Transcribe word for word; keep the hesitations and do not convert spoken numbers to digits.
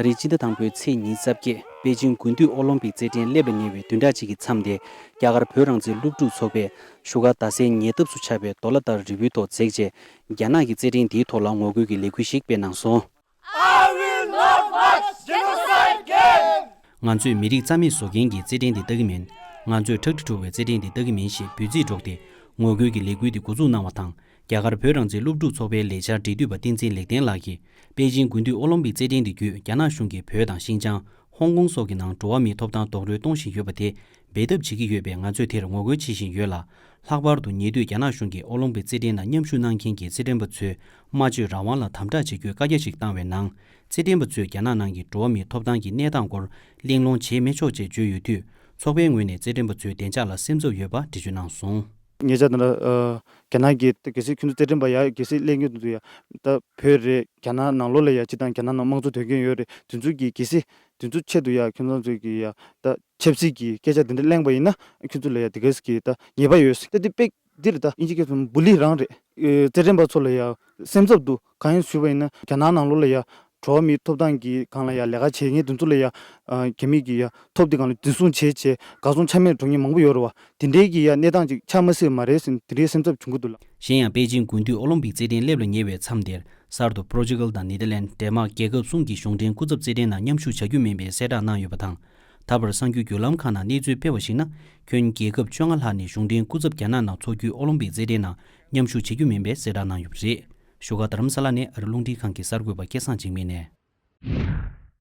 ད་རེས་སྤྱི་ཟླ་དང་པོའི་ཚེས་ཉི་ཤུ་རྩ་བརྒྱད། པེ་ཅིང་དགུན་དུས་ཨོ་ལིམ་པིག་རྩེད་འགྲན་སླེབས་ལ་ཉེ་བའི་བདུན་ཕྲག་གཅིག་གི་མཚམས་དེར། རྒྱ་གར་བོད་རང་བཙན་སློབ་ཕྲུག་ཚོགས་པས་བཞུགས་སྒར་རྡ་སའི་ཉེ་འདབས་སུ་ཆགས་པའི་རྡོ་ལ་དར་རི་བོའི་ཐོག་འཛེགས་རྗེས། རྒྱ་ནག་གི་རྩེད་འགྲན་དེའི་ཐོག་ལ་ངོ་རྒོལ་གྱི་ལས་འགུལ་ཞིག་སྤེལ་གནང་སོང་། I will not watch genocide game. ང་ཚོས་མི་རིགས་རྩ་མེད་བཟོ་མཁན་གྱི་རྩེད་འགྲན་འདི་ལྟ་གི་མིན། ང་ཚོས་ཁྲག་དྲི་བྲོ་བའི་རྩེད་འགྲན་འདི་ལྟ་གི་མིན་ཞེས་འབོད་ཚིག་སྒྲོག་སྟེ། ངོ་རྒོལ་གྱི་ལས་འགུལ་འདི་འགོ་འཛུགས་གནང་བ་དང་། རྒྱ་གར་བོད་རང་བཙན་སློབ་ཕྲུག་ཚོགས་པའི་ལས་འཆར་འབྲེལ་མཐུད་པ་བསྟན་འཛིན་ལེགས་ལྡན་ལགས་ཀྱིས། པེ་ཅིང་དགུན་དུས་ཨོ་ལིམ་པིག་རྩེད་འགྲན་འདི་བརྒྱུད་རྒྱ་ནག་གཞུང་གིས་བོད་དང་ཤིན་ཅང་། ཧོང་ཀོང་སོགས་ཀྱི་ནང་འགྲོ་བ་མིའི་ཐོབ་ཐང་རྡོག་རོལ་གཏོང་བཞིན་ཡོད་པ་དེ་འབད་འཐབ་བྱེད་ཀྱི་ཡོད་པས། ང་ཚོས་དེར་ངོ་རྒོལ་བྱེད་བཞིན་ཡོད་ལ། ལྷག་པར་དུ་ཉེ་དུས་རྒྱ་ནག་གཞུང་གིས་ཨོ་ལིམ་པིག་རྩེད་འགྲན་ནང་མཉམ་ཞུགས་གནང་མཁན་གྱི་རྩེད་འགྲན་པ་ཚོའི་སྨྲ་བརྗོད་རང་དབང་ལ་དམ་དྲག་བྱེད་རྒྱུའི་བཀའ་རྒྱ་ཞིག་བཏང་བའི་ནང་། རྩེད་འགྲན་པ་ཚོས་རྒྱ་ནག་ནང་གི་འགྲོ་བ་མིའི་ཐོབ་ཐང་གི་གནས་སྟངས་སྐོར་གླེང་སློང་བྱེད་མི་ཆོག་ཅེས་བརྗོད་ཡོད་དུས། ཚོགས་པའི་ངོས་ནས་རྩེད་འགྲན་པ་ཚོའི་བདེ་འཇགས་ལ་སེམས་འཚབ་ཡོད་པ་འགྲེལ་བརྗོད་གནང་སོང་། ཉེ་ཆར་དེ་འདྲ་ཨ་རྒྱ་ནག་གི་གལ་སྲིད་ཁྱོད་ཚོ་རྩེད་འགྲན་པ་ཡ་གལ་སྲིད་སླེབས་མཁན་དེ་ཚོ་ཡ་ད་བོད་རེད། རྒྱ་ནག་ནང་ལོགས་ལ་ཡ་སྤྱི་དང་རྒྱ་ནག་ནང་དམངས་གཙོ་དོན་རྐྱེན་ཡོད་རེད། དེ་ཚོ་གི་གལ་སྲིད་དེ་ཚོ་ཆེད་དུ་ཡ་ཁྱོད་ཚོ་ཚོས་ཀྱི་ཡ་ད་ཆབ་སྲིད་ཀྱི་སྐད་ཆ་དེ་འདྲ་གླེང་པ་ཡིན་ན། ཁྱོད་ཚོ་ལ་ཡ་དེ་གས་ཀྱི་ད་ཉེས་པ་ཡོད་ཟེར། ད་དེ་དཔེ་འདིར་ད་ཨིན་ཇི་སྐད་ཚོ་བུ་ལི་རང་རེད། ཨེ་རྩེད་འགྲན་པ་ཚོ་ལ་ཡ་སེམས་འཚབ་འདུག་གང་ཡིན་ཞུས་པ་ཡིན་ན། རྒྱ་ནག་ནང་ལོགས་ལ་ཡ་གྲོགས་མིའི་ཐོབ་ཐང་གི་སྒང་ལ་ཡ་ལས་ཀ་བྱེད་མཁན་དེ་ཚོ་ལ་ཡ་ཨ་རྒྱ་མི་གི་ཡ་ཐོབ་དེ་སྒང་ལ་འཛིན་བཟུང་བྱས་བྱས་གར་སོང་ཆ་མེད་འགྲོ་མཁན་མང་པོ་ཡོད་རེད་བ། དེ་འདྲའི་གི་ཡ་གནས་སྟངས་ཅིག་ཆགས་མ་སྲིད་པ་མ་རེད་ཟེར་ནས་དེ་འདྲའི་སེམས་འཚབ་བྱུང་གི་འདུག་ལགས། གཞན་ཡང་པེ་ཅིང་དགུན་དུས་ཨོ་ལིམ་པིག་རྩེད་འགྲན་སླེབས་ལ་ཉེ་བའི་མཚམས་དེར། གསར་དུ་པོར་ཅུ་གལ་དང་ནེ་དར་ལན། ཌེན་མཱག་རྒྱལ་ཁབ་གསུམ་གྱི་གཞུང་འབྲེལ་སྐུ་ཚབ་རྩེད་འགྲན་ནང་མཉམ་ཞུགས་བྱ་རྒྱུ་མིན་པའི་གསལ་བསྒྲགས་གནང་ཡོད་པ་དང་། ད་བར་གསར་འགྱུར་བརྒྱུད་ལམ་ཁག་ནང་གནས་ཚུལ་སྤེལ་བར་གཞིགས་ན། ཁྱོན་རྒྱལ་ཁབ་བཅོ་ལྔ་ལྷག་ནས་གཞུང་འབྲེལ་སྐུ་ཚབ་རྒྱ་ནག་ནང་འཚོགས་རྒྱུའི་ཨོ་ལིམ་པིག་རྩེད་འགྲན་ནང་མཉམ་ཞུགས་བྱེད་རྒྱུ་མིན་པའི་གསལ་བསྒྲགས་གནང་ཡོད་པ་རེད། བཞུགས་སྒར་རྡ་རམ་ས་ལ་ནས་ཨ་རི་རླུང་འཕྲིན་ཁང་གི་གསར་འགོད་པ་སྐལ་བཟང་འཇིགས་མེད་ནས།